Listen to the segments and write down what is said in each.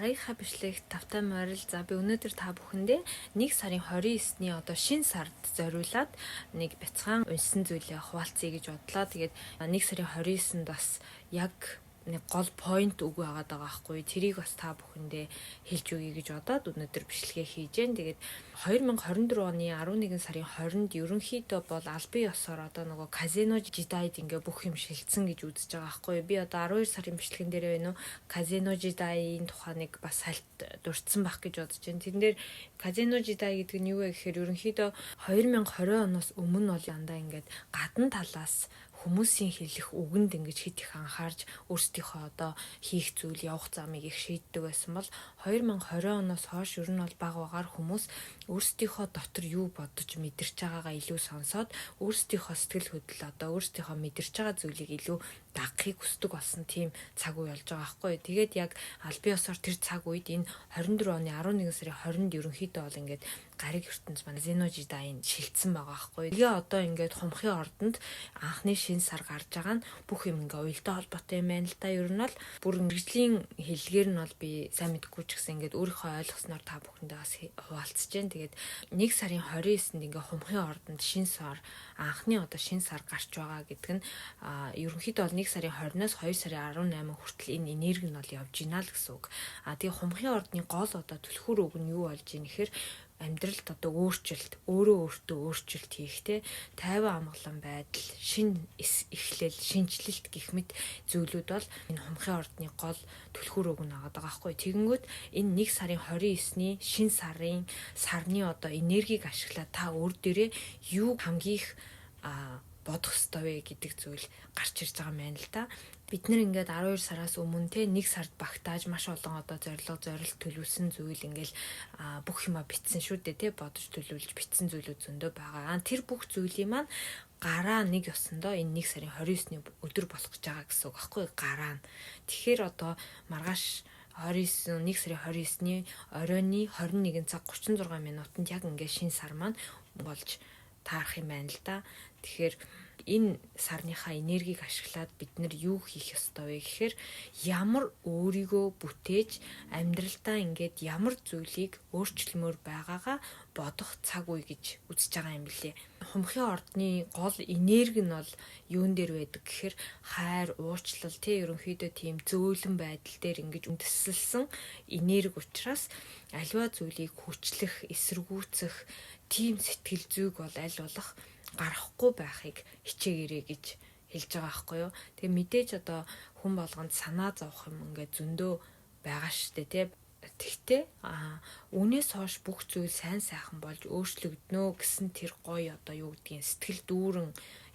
Дараагийнхаа бичлэгт тавтай морил. За, би өнөөдөр та бүхэндээ 1 сарын 29-ний одоо шинэ сард зориулаад нэг бяцхан уншсан зүйлээ хуваалцъя гэж бодлоо. Тэгээд 1 сарын 29-нд бас яг нэг гол point үг байгаад байгаа байхгүй. Тэрийг бас та бүхэндээ хэлж өгье гэж бодоод өнөөдөр бичлэгээ хийж гэн. Тэгээд 2024 оны 11 сарын 20-нд ерөнхийдөө бол албан ёсоор одоо нөгөө Казино Жидайд ингээ бүх юм шилжсэн гэж үзэж байгаа байхгүй. Би одоо 12 сарын бичлэгэн дээр байна уу? Казино Жидайын тухай нэг бас сальт дурдсан байх гэж бодож байна. Тэрэн дээр Казино Жидай гэдэг нь юу вэ гэхээр ерөнхийдөө 2020 оноос өмнө бол дандаа ингээд гадна талаас хүмүүсийн хэлэх үгэнд ингэж хит их анхаарч, өөрсдийнхөө одоо хийх зүйл, явах замыг их шийддэг байсан бол 2020 оноос хойш ер нь бол баг багаар хүмүүс өөрсдийнхөө дотор юу бодож мэдэрч байгаагаа илүү сонсоод, өөрсдийнхөө сэтгэл хөдлөл, одоо өөрсдийнхөө мэдэрч байгаа зүйлийг илүү дагахыг хүсдэг болсон тийм цаг үе болж байгаа байхгүй. Тэгээд яг албан ёсоор тэр цаг үед энэ 24 оны 11 сарын 20-нд ерөнхийдөө бол ингээд гариг ертөнц маань Зеножидайн шилжсэн байгаа байхгүй. Тэгээ одоо ингээд хумхын ордонд анхны шинэ сар гарч байгаа нь бүх юм ингээ уялдаа холбоотой юм байна л да. Ер нь бол бүр мэргэжлийн хэллэгээр нь бол би сайн мэдэхгүй ч гэсэн ингээд өөрийнхөө ойлгосноор та бүхэндээ бас хуваалцаж байна. Тэгээд 1 сарын 29-нд ингээ хумхын ордонд шинэ сар, анхны одоо шинэ сар гарч байгаа гэдэг нь ерөнхийдөө бол 1 сарын 20-оос 2 сарын 18 хүртэл энэ энерги нь бол явж гинэ л гэсэн үг. А тэгээ хумхын ордны гол одоо түлхүүр үг нь юу болж ийн гэхээр амьдралд одоо өөрчлөлт, өөрөө өөртөө өөрчлөлт хийх те, тайван амгалан байдал, шин эхлэл, шинчлэлт гэх мэт зүйлүүд бол энэ хумхын ордны гол түлхүүр үг нь байгаа байхгүй. Тэгэнгүүт энэ 1 сарын 29-ний шин сарын сарны одоо энергийг ашиглаад та өөр дээрээ юу хамгийн их бодох ёстой вэ гэдэг зүйл гарч ирж байгаа юм байна л да. Бид нэр ингээд 12 сараас өмнө те, нэг сард багтааж маш олон одоо зорилго, зорилт, төлөвлөсөн зүйл, ингээл бүх юма битсэн шүү дээ те, бодож төлөвлөж битсэн зүйлүүд зөндөө байгаа. Тэр бүх зүйлийн маань гараа нэг ёсондоо энэ 1 сарын 29-ний өдөр болох гэж байгаа гэсэн үг аахгүй, гараа нь. Тэгэхээр одоо маргааш 29, 1 сарын 29-ний оройны 21 цаг 36 минутанд яг ингээд шинэ сар маань болж таарах юм байна л да. Тэгэхээр энэ сарныхаа энергийг ашиглаад бид нар юу хийх ёстой вэ гэхээр ямар өөрийгөө бүтээж, амьдралдаа ингээд ямар зүйлийг өөрчлөмөр байгаагаа бодох цаг үе гэж үзэж байгаа юм билээ. Хумхын ордны гол энерги нь бол юун дээр байдаг гэхээр хайр, уучлал тий, ерөнхийдөө тийм зөөлөн байдал дээр ингэж үндэслэлсэн энерги учраас аливаа зүйлийг хүчлэх, эсэргүүцэх тийм сэтгэл зүйг бол аль болох гаргахгүй байхыг хичээгээрэй гэж хэлж байгаа байхгүй юу. Тэгээ мэдээж одоо хүн болгонд санаа зовох юм ингээд зөндөө байгаа штэ тий. Тэгтээ үүнээс хойш бүх зүйл сайн сайхан болж өөрчлөгдөнө гэсэн тэр гоё одоо юу гэдгийг сэтгэл дүүрэн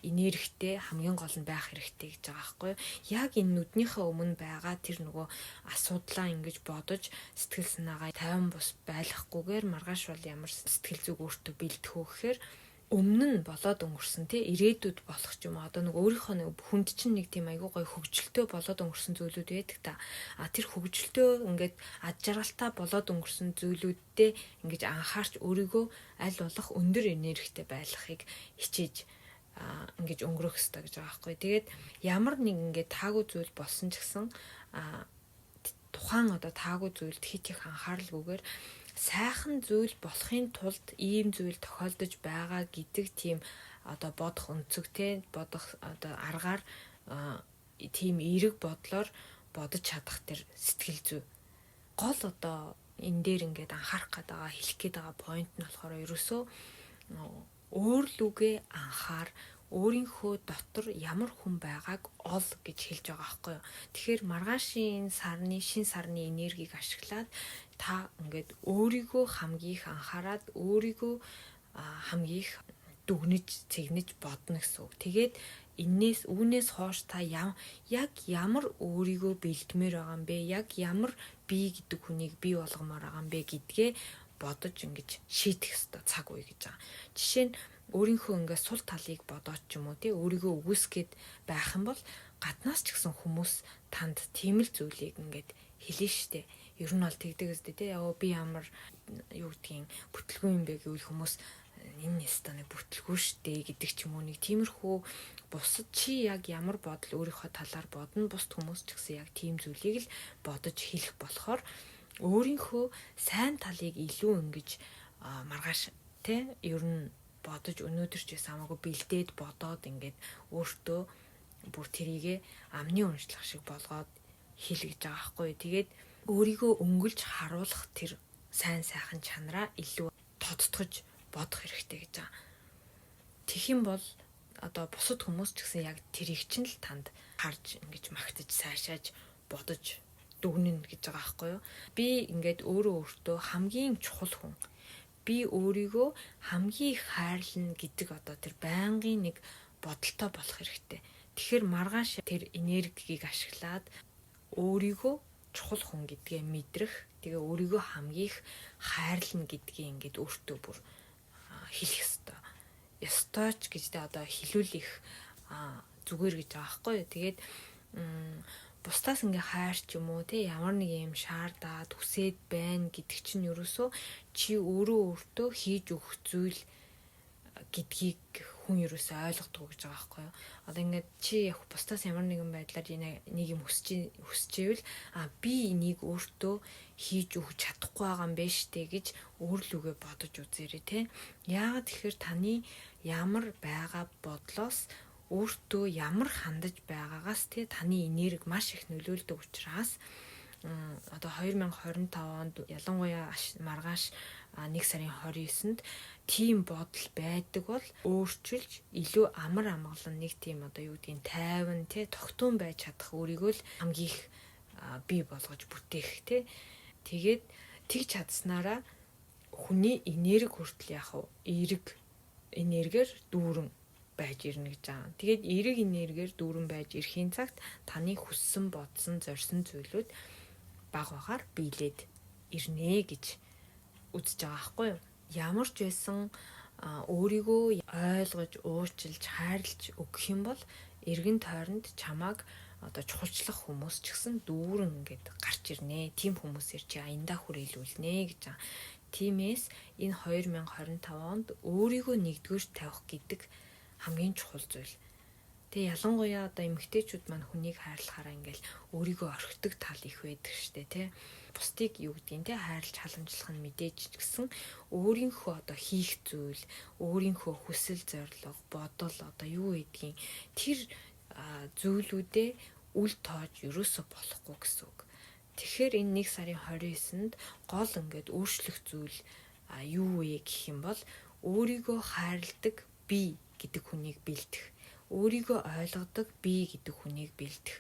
энергитэй хамгийн гол нь байх хэрэгтэй гэж байгаа байхгүй юу. Яг энэ нүднийхээ өмнө байгаа тэр нөгөө асуудлаа ингэж бодож сэтгэл санаагаа тайван бус байлгахгүйгээр маргааш бол ямар сэтгэл зүг өөртөө бэлдэх үү гэхээр өмнө нь болоод өнгөрсөн тий, ирээдүйд болох ч юм уу, одоо нэг өөрийнхөө нэг хүнд чинь нэг тийм айгуу гоё хөгжилтэй болоод өнгөрсөн зүйлүүд байдаг та. А тэр хөгжилтэй ингээд ад жаргалтай болоод өнгөрсөн зүйлүүддээ ингэж анхаарч, өөрийгөө аль болох өндөр энергитэй байлгахыг хичээж ингэж өнгөрөх ёстой гэж байгаа байхгүй. Тэгээд ямар нэг ингээд таагүй зүйл болсон ч гэсэн тухайн одоо таагүй зүйлд хит их анхааралгүйгээр сайхан зүйл болохын тулд ийм зүйл тохиолдож байгаа гэдэг тийм одоо бодох өнцөг те, бодох одоо аргаар, тийм эерэг бодлоор бодож чадах тэр сэтгэл зүй. Гол одоо энэ дээр ингээд анхаарах гээд байгаа, хэлэх гээд байгаа point нь болохоор ерөөсөө өөрлүүгээ анхаар, өөрийнхөө дотор ямар хүн байгааг ол гэж хэлж байгаа байхгүй юу. Тэгэхээр маргаашийн сарны шин сарны энергийг ашиглаад та ингээд өөрийгөө хамгийн их анхаарад, өөрийгөө хамгийн их дүгнэж, цэгнэж бодно гэсэн үг. Тэгээд энээс үүнээс хойш та яг ямар өөрийгөө бэлдмээр байгаа юм бэ? Яг ямар би гэдэг хүнийг бий болгомоор байгаа юм бэ гэдгээ бодож ингэж шийдэх ёстой цаг үе гэж байгаа. Жишээ нь өөрийнхөө ингээд сул талыг бодоод ч юм уу тий, өөрийгөө үгүйсгээд байх юм бол гаднаас ч гэсэн хүмүүс танд тийм л зүйлийг ингээд хэлнэ штэ. Ер нь бол тэгдэг өстэй тий. Яа, би ямар юу гэдгийг бүтлгүй юм бэ гэвэл хүмүүс энэ нестэ нэг бүтлгүй штэ гэдэг ч юм уу, нэг тиймэрхүү. Бусад чи яг ямар бодол өөрийнхөө талаар бодно, бусд хүмүүс ч гэсэн яг тийм зүйлийг л бодож хэлэх болохоор Өөрийнхөө сайн талыг илүү ингэж маргааш те ер нь бодож өнөөдөр ч байсан хамаагүй бэлдээд бодоод ингээд өөртөө бүр тэрийгэ амны уншлах шиг болгоод хэлгэж байгаа байхгүй. Тэгээд өөрийгөө өнгөлж харуулах тэр сайн сайхан чанараа илүү тодтогч бодох хэрэгтэй гэж байгаа. Тэгэх юм бол одоо бусад хүмүүс ч гэсэн яг тэрийг чинь л танд харж ингэж магтаж сайшааж бодож дүгнэн гэж байгаа байхгүй юу. Би ингээд өөрөө өөртөө хамгийн чухал хүн. Би өөрийгөө хамгийн их хайрлана гэдэг одоо тэр байнгын нэг бодолтой болох хэрэгтэй. Тэгэхээр маргааш тэр энергийг ашиглаад өөрийгөө чухал хүн гэдгээ мэдрэх, тэгээ өөрийгөө хамгийн их хайрлана гэдгийг ингээд өөртөө бүр хэлэх ёстой. Ёстой ч гэж тэ одоо хэлүүлэх зүгээр гэж байгаа байхгүй юу. Тэгээд бусдаас ингээ хайр ч юм уу те ямар нэг юм шаардаад хүсээд байна гэдэг чинь ерөөсөө чи өөрөө өөртөө хийж өгөх зүйл гэдгийг хүн ерөөсөө ойлгодог гэж байгаа байхгүй юу. Одоо ингээд чи яг бусдаас ямар нэгэн байдлаар нэг юм хүсчихвэл би энийг өөртөө хийж өгч чадахгүй байгаа юм байна штэ гэж өөрлөгөө бодож үзээрэй те. Яагаад тэгэхээр таны ямар байгаа бодлоос өөртөө ямар хандаж байгаагаас те таны энерги маш их нөлөөлдөг учраас одоо 2025 онд ялангуяа маргааш 1 сарын 29-нд тийм бодол байдаг бол өөрчилж илүү амар амгалан нэг тийм одоо юу гэдгийг тайван те тогтун байж чадах өөрийгөө л хамгийн их бий болгож бүтээх те. Тэгээд тэгж чадсанараа хүний энерги хүртэл яг эерэг энергиэр дүүрэн байж ирнэ гэж байгаа. Тэгээд эерэг энергиэр дүүрэн байж ирэхийн цагт таны хүссэн, бодсон, зорьсон зүйлүүд баг багаар биелээд ирнэ гэж үзэж байгаа байхгүй юу? Ямар ч байсан өөрийгөө ойлгож, уучлж, хайрлж өгөх юм бол эргэн тойронд чамааг одоо чухалчлах хүмүүс ч гэсэн дүүрэн ингээд гарч ирнэ. Тийм хүмүүсээр чи аяндаа хүрээлүүлнэ гэж байгаа. Тиймээс энэ 2025 онд өөрийгөө нэгдүгээр тавих гэдэг хамгийн чухал зүйл. Тэгээ ялангуяа одоо эмэгтэйчүүд маань хүнийг хайрлахаараа ингээл өөрийгөө орхидог тал их байдаг штэ тий. Бусдыг юу гэдгийг тий хайрлж халамжлах нь мэдээж ч гэсэн өөрийнхөө одоо хийх зүйл, өөрийнхөө хүсэл зорилго, бодол одоо юу гэдгийг тэр зүйлүүдээ үл тоож ерөөсө болохгүй гэсэн үг. Тэгэхээр энэ 1 сарын 29-нд гол ингээд өөрчлөх зүйл юу вэ гэх юм бол өөрийгөө хайрладаг би гэдэг хүнийг бэлдэх, өөрийгөө ойлгодог би гэдэг хүнийг бэлдэх,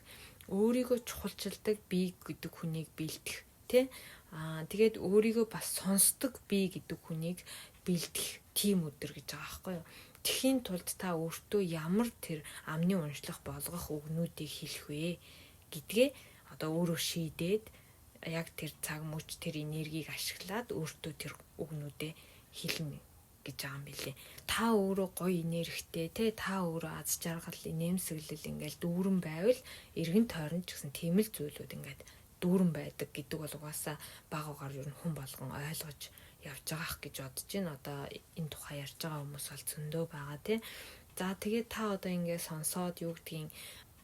өөрийгөө чухалчилдаг би гэдэг хүнийг бэлдэх тий. Тэгээд өөрийгөө бас сонсдог би гэдэг хүнийг бэлдэх тийм өдөр гэж байгаа байхгүй юу. Тэхийн тулд та өөртөө ямар тэр амны уншлах болгох үгнүүдийг хэлэх вэ гэдгээ одоо өөрөө шийдээд яг тэр цаг мөч тэр энергийг ашиглаад өөртөө тэр үгнүүдээ хэлнэ гэж байгаа юм билээ. Та өөрөө гоё энергитэй те та өөрөө аз жаргал, инээмсэглэл ингээл дүүрэн байвал эргэн тойронд ч гэсэн тийм л зүйлүүд ингээд дүүрэн байдаг гэдэг бол угаасаа баг багаар ер нь хүн болгон ойлгож явж байгаах гэж бодож байна. Одоо энэ тухай ярьж байгаа хүмүүс бол зөндөө байгаа те. За тэгээд та одоо ингээд сонсоод юу гэдгийг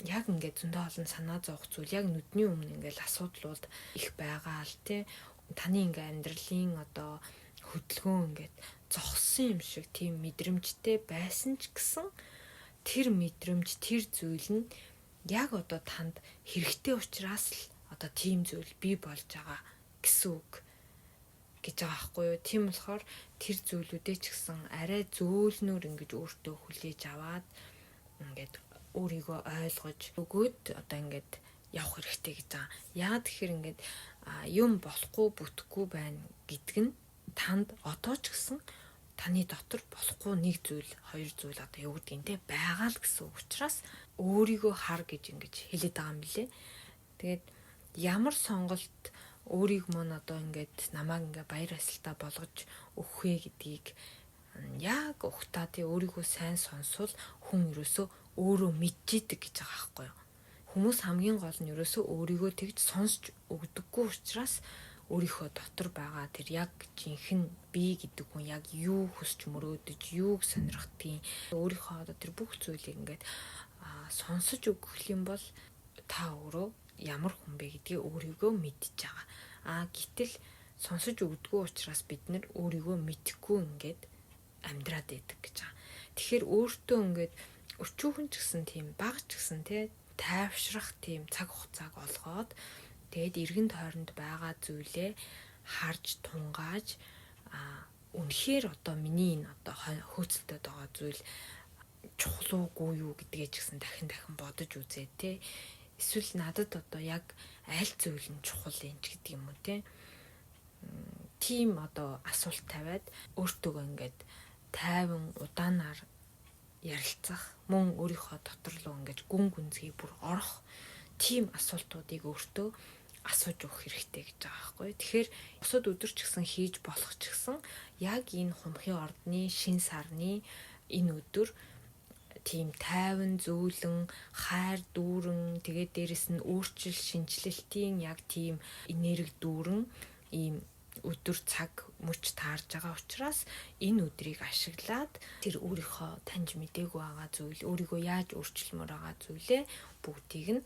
яг ингээд зөндөө олон санаа зовох зүйл яг нүдний өмнө ингээд асуудлууд их байгаа л те. Таны ингээд амьдралын одоо хөдөлгөөн ингээд зогссон юм шиг тийм мэдрэмжтэй байсан ч гэсэн тэр мэдрэмж тэр зүйл нь яг одоо танд хэрэгтэй учраас л одоо тийм зүйл бий болж байгаа гэсэн үг гэж байгаа байхгүй юу. Тийм болохоор тэр зүйлүүдээ ч гэсэн арай зөөлнөр ингэж өөртөө хүлээж аваад ингээд өөрийгөө ойлгож өгөөд одоо ингээд явах хэрэгтэй гэж байгаа. Яагаад тэгэхээр ингээд юм болохгүй бүтэхгүй байна гэдг нь танд одоо ч гэсэн таны дотор болохгүй нэг зүйл, хоёр зүйл одоо юу гэдгийг те байгаа л гэсэн үг учраас өөрийгөө хар гэж ингэж хэлээд байгаа юм билэ. Тэгээд ямар сонголт өөрийг мөн одоо ингээд намайг ингээ баяр баясгалтай болгож өгөх вэ гэдгийг яг ухтаа тий өөрийгөө сайн сонсвол хүн ерөөсөө өөрөө мэдчихэдэг гэж байгаа байхгүй юу. Хүмүүс хамгийн гол нь ерөөсөө өөрийгөө тэгж сонсч өгдөггүй учраас өөрийнхөө дотор байгаа тэр яг жинхэнэ би гэдэг хүн яг юу хүсч мөрөөдөж, юуг сонирхдгийг өөрийнхөө одоо тэр бүх зүйлийг ингээд сонсож өгөх юм бол та өөрөө ямар хүн бэ гэдгийг өөрийгөө мэдж байгаа. А гэтэл сонсож өгдөггүй учраас бид нар өөрийгөө мэдэхгүй ингээд амьдраад байдаг гэж байгаа. Тэгэхээр өөртөө ингээд өчүүхэн ч гэсэн тийм бага ч гэсэн те тайвшрах тийм цаг хугацааг олгоод тэгээд эргэн тойронд байгаа зүйлээ харж тунгааж үнэхээр одоо миний энэ одоо хөөцөлдөд байгаа зүйл чухал уугүй юу гэдгээ ч гэсэн дахин дахин бодож үзээ те. Эсвэл надад одоо яг аль зүйл нь чухал юм ч гэдэг юм уу те. Тийм одоо асуулт тавиад өөртөөгөө ингээд тайван удаанаар ярилцах, мөн өөрийнхөө дотор руу ингээд гүн гүнзгий бүр орох тийм асуултуудыг өөртөө асууж өгөх хэрэгтэй гэж байгаа байхгүй. Тэгэхээр бусад өдөр ч гэсэн хийж болох ч гэсэн яг энэ хумхын ордны шин сарны энэ өдөр тийм тайван, зөөлөн, хайр дүүрэн, тэгээд дээрэс нь өөрчлөл, шинчлэлтийн яг тийм энерги дүүрэн ийм өдөр цаг мөч таарж байгаа учраас энэ өдрийг ашиглаад тэр өөрийнхөө таньж мдээгүй байгаа зүйл, өөрийгөө яаж өөрчлөмөр байгаа зүйлээ бүгдийг нь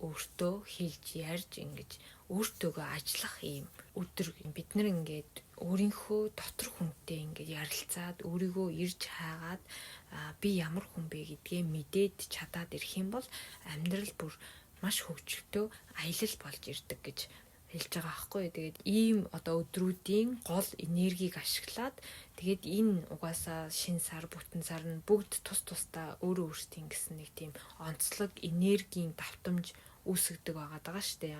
өөртөө хэлж ярьж ингэж өөртөөгөө ажиллах ийм өдөр. Бид нар ингээд өөрийнхөө дотор хүнтэй ингээд ярилцаад өөрийгөө ирж хайгаад би ямар хүн бэ гэдгээ мэдээд чадаад ирэх юм бол амьдрал бүр маш хөгжилтэй аялал болж ирдэг гэж хэлж байгаа байхгүй. Тэгээд ийм одоо өдрүүдийн гол энергийг ашиглаад тэгээд энэ угаасаа шин сар, бүтэн сар нь бүгд тус тусдаа өөрөө өөрсдийн гэсэн нэг тийм онцлог энергийн давтамж үүсгдэг байгаа даа шүү дээ.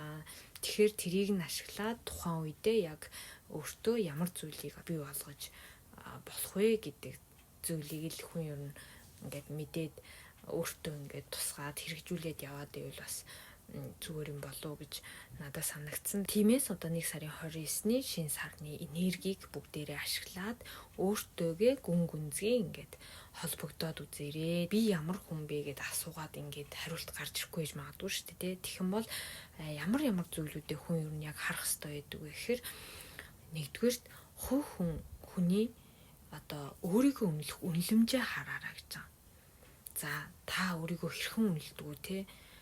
Тэгэхээр тэрийг нь ашиглаад тухайн үедээ яг өөртөө ямар зүйлийг бий болгож болох вэ гэдэг зүйлийг л хүн ер нь ингээд мэдээд өөртөө ингээд тусгаад хэрэгжүүлээд яваад байвал бас зүгээр юм болов уу гэж надад санагдсан. Тиймээс одоо 1 сарын 29-ний шин сарны энергийг бүгдээрээ ашиглаад өөртөөгөө гүн гүнзгий ингээд холбогдоод үзээрэй. Би ямар хүн бэ гэд асуугаад ингээд хариулт гарч ирэхгүй гэж магадгүй шүү дээ. Тэгэх юм бол ямар ямар зүйлүүдээ хүн ер нь яг харах хэрэгтэй байдаг вэ гэхээр нэгдүгээрт хувь хүн хүний одоо өөрийгөө үнэлэх үнэлэмжээ хараараа гэж байгаа. За та өөрийгөө хэрхэн үнэлдэг үү те?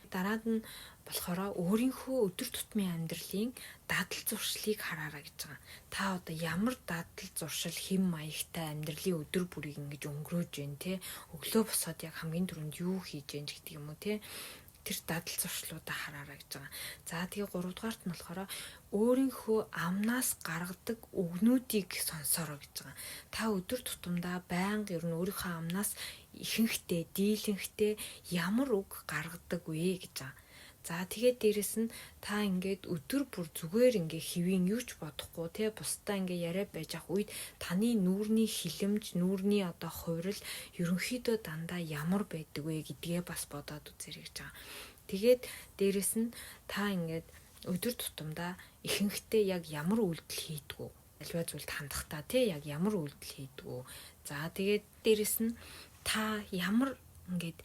Дараад нь болохоор өөрийнхөө өдөр тутмын амьдралын дадал зуршлыг хараараа гэж байгаа. Та одоо ямар дадал зуршил, хэм маягтай амьдралын өдөр бүрийг ингэж өнгөрөөж байна те? Өглөө босоод яг хамгийн түрүүнд юу хийж гэн гэдэг юм уу те? Тэр дадал зуршлуудаа хараараа гэж байгаа. За тэгээ 3 дугаарт нь болохоор өөрийнхөө амнаас гаргадаг үгнүүдийг сонсороо гэж байгаа. Та өдөр тутамдаа байнга ер нь өөрийнхөө амнаас ихэнхдээ, дийлэнхдээ ямар үг гаргадаг вэ гэж байгаа. За тэгээд дээрэс нь та ингээд өдөр бүр зүгээр ингээ хэвийн юу ч бодохгүй те бусдаа ингээ яриа байж ах үед таны нүүрний хилэмж, нүүрний одоо хувирал ерөнхийдөө дандаа ямар байдаг вэ гэдгээ бас бодоод үзээрэй гэж байгаа. Тэгээд дээрэс нь та ингээд өдөр тутамдаа ихэнхдээ яг ямар үйлдэл хийдгүү, альва зүйлд хандахдаа те яг ямар үйлдэл хийдгүү. За тэгээд дээрэс нь та ямар ингээд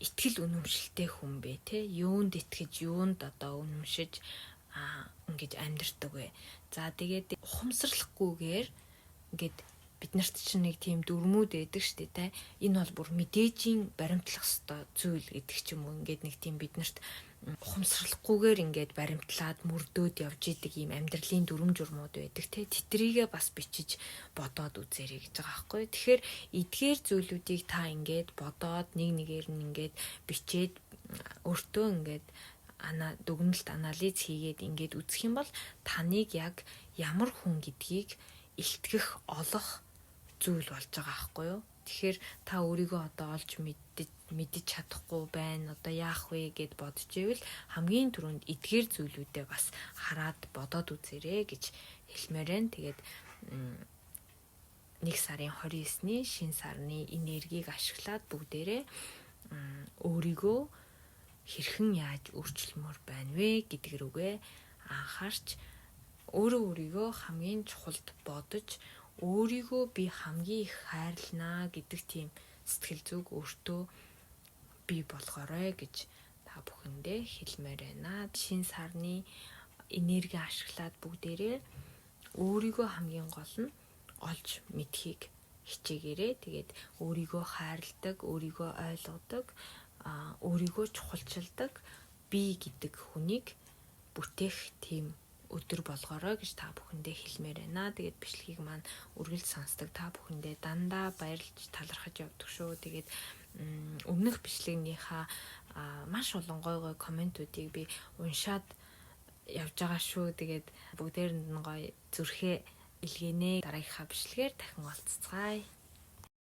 итгэл үнэмшилтэй хүн бэ те, юунд итгэж, юунд одоо үнэмшиж ингэж амьдардаг вэ. За тэгээд ухамсарлахгүйгээр ингээд бид нарт чинь нэг тийм дүрмүүд байдаг штэ те. Энэ бол бүр мэдээжийн баримтлах ёстой зүйл гэдэг ч юм уу. Ингээд нэг тийм бид нарт ухамсарлахгүйгээр ингээд баримтлаад мөрдөөд явж идэг ийм амьдралын дүрм журмууд байдаг те. Тэтрийгээ бас бичиж бодоод үзээрэй гэж байгаа байхгүй. Тэгэхээр эдгээр зүйлүүдийг та ингээд бодоод нэг нэгээр нь ингээд бичээд өөртөө ингээд дүгнэлт анализ хийгээд ингээд үзэх юм бол таныг яг ямар хүн гэдгийг илтгэх, олох зүйл болж байгаа байхгүй юу? Тэгэхээр та өөрийгөө одоо олж мэдэж чадахгүй байна. Одоо яах вэ гэд бодож ивэл хамгийн түрүүнд эдгээр зүйлүүдээ бас хараад бодоод үзээрэй гэж хэлмээр байна. Тэгээд 1 сарын 29-ний шин сарны энергийг ашиглаад бүгдээрээ өөрийгөө хэрхэн яаж өөрчлөмөр байна вэ гэдэг рүүгээ анхаарч өөрөө өөрийгөө хамгийн чухалд бодож өөрийгөө би хамгийн их хайрлнаа гэдэг тийм сэтгэл зүг өөртөө бий болгоорой гэж та бүхэндээ хэлмээр байна. Шин сарны энерги ашиглаад бүгдээрээ өөрийгөө хамгийн гол нь олж мэдхийг хичээгээрэй. Тэгээд өөрийгөө хайрладаг, өөрийгөө ойлгодог, өөрийгөө чухалчилдаг би гэдэг хүнийг бүтээх тийм өдөр болгоорой гэж та бүхэндээ хэлмээр байна. Тэгээд бичлэгийг маань үргэлж сонсдог та бүхэндээ дандаа баярлж талархаж явдаг шүү. Тэгээд өмнөх бичлэгнийхаа маш олон гой гой комментуудыг би уншаад явж байгаа шүү. Тэгээд бүгдээрэнд нь гоё зүрхээ илгээнэ. Дараагийнхаа бичлэгээр дахин уулзцгаая.